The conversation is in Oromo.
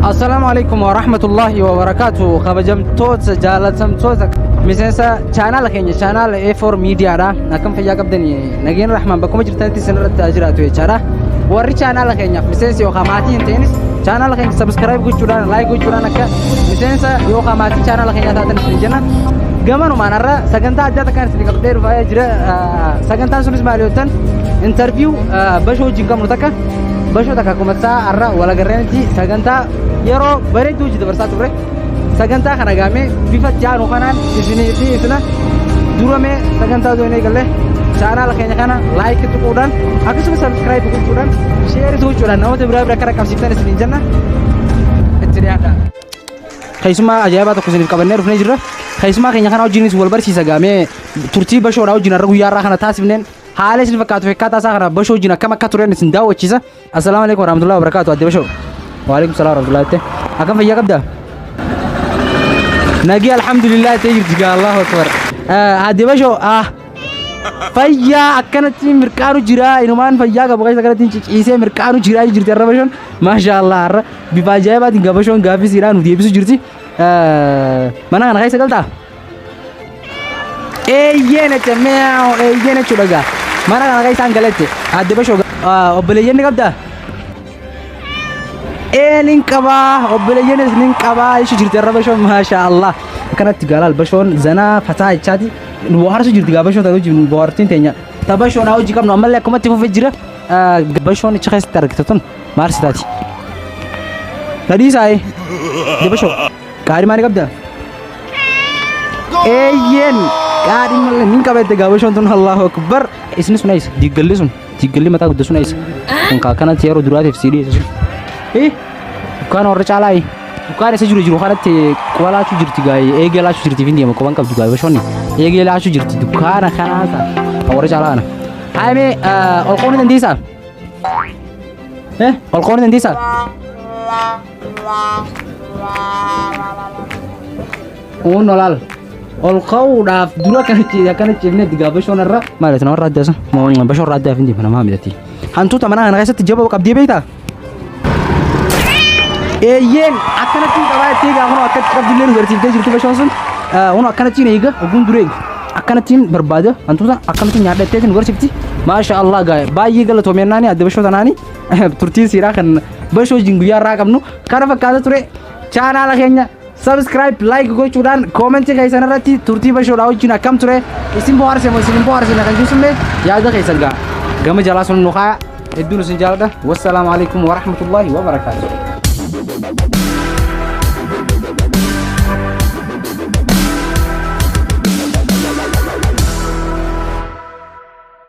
Assalaamu alaikum wa rahmatullahi wa barakaatu. Kabajamtoota jaalatamtoota miseensa chaanaala keenya chaanaala A4 miidiyaadha. Akkam fayyaa qabdanii nageen rahmaan bakkuma jirtanitti isin irratti haa jiraatu jechaadha. Warri chaanaala keenyaaf miseensa yookaan maatii hin ta'inis chaanaala keenya sabiskiraayib gochuudhaan laayik gochuudhaan akka miseensa yookaan maatii chaanaala keenyaa taatan isin jenna. Gamanumaan har'a sagantaa addaa takkaan isin qabdee dhufaa jira. Sagantaan sunis maali yoo ta'an intarviiyuu bashoo wajjin qabnu takka Bashoo takka akkuma isaa har'a walagarreenitti sagantaa yeroo bareedduu hojii dabarsaa turre. Sagantaa kana gaamee bifa itti aanu kanaan isinii dhiyeessina. Duramee sagantaa doonii eegalle chaanaala keenya kana laayikii tuquudhaan akkasumas sabskiraayib gochuudhaan sheerii gochuudhaan namoota biraa bira akka dhaqqabsiiftan isiniin jenna. Itti dhiyaadha. Keessummaa ajaa'ibaa tokko isiniif qabannee dhufnee jirra. Keessummaa keenya kana wajjinis wal barsiisa gaamee turtii bashoodhaa wajjin har'a guyyaa har'aa kana taasifneen haala isin fakkaatu fakkaataa isaa kana bashoo wajjin akkam akka turen isin daawwachiisa. Assalaamu alaikum warahmatullahi wabarakatuh adde bashoo. Waalaikum salaam warahmatullahi jette. Akkam fayyaa qabda? Nagii alhamdulillah jettee jirti gaa Allahu akbar. Adde bashoo ah fayyaa akkanatti mirqaanu jira inumaan fayyaa qabu keessa akkanatti ciciisee mirqaanu jira jirti har'a bashoon maasha Allah har'a bifa ajaa'ibaatiin gabashoon gaaffii siidhaa nu deebisu jirti. Mana kana keessa galtaa? Eeyyeen jecha mi'aawu eeyyeen jechuudha gaa. Mana kana keessa isaan galette. Aadde Bashoo obboleeyyan ni qabdaa? Ee nin qabaa obboleeyyanis nin qabaa ishee jirti har'a Bashoon maasha Allah. Akkanatti gaalaal Bashoon zanaa fataa jechaati. Nu bohaarsu jirti gaa Bashoon tan hojii nu bohaartiin teenya. Ta Bashoon haa hojii qabnu ammallee akkumatti fufee jira. Bashoon ichi keessatti argite tun maal si taati? Nadhii saayee. Bashoo qaadhimaa ni qabdaa? Eeyyeen qaadhima nin qabette gaa bashoon tun Allahu akbar. Isni sun eessa? Diiggalli sun diiggalli mataa guddaa sun eessa? Kun kaa kanatti yeroo duraatiif sii dhiyeesse sun. Eh dukkaana warra caalaa dukkaana isa jiru jiru kanatti quba laachuu jirti gaa eegee laachuu jirti fin deema quban qabdu gaa bashoonni eegee laachuu jirti dukkaana kanaa kan warra caalaa kana. Haayimee ol qoonni dandeessaa? Eh ol qoonni dandeessaa? Uun olaal. Ol ka'uudhaaf dura akkana cifnee itti gaafa bashoon irra maal isin warra addaa sun bashoon irra addaa fi deema namaa midhati. Hantuuta mana kana keessatti jaba qabdee beektaa? Eeyyeen akkanatti qabaa itti eegaa kunoo akkatti qabdillee nu garsiiftee jirti bashoon sun. Kunoo akkanatti eega ogguun dura eegu. Akkanattiin barbaada hantuuta akkanatti nyaadha itti nu garsiifti. Maasha Allah gaa'e baay'ee galatoomeernaani adda bashoo tanaani turtiin siiraa kan Bashoo wajjin guyyaa irraa qabnu kana fakkaata ture chaanaala keenya subscribe like gochuudhaan koomentii keessan irratti turtii bashoodhaa wajjin akkam ture isin bohaarse moo isin hin bohaarsine kan jiru yaada keessan gaa gama jalaa sun nu kaaya hedduun isin jaaladha wassalaamu alaikum warahmatullahi wabarakaatuh.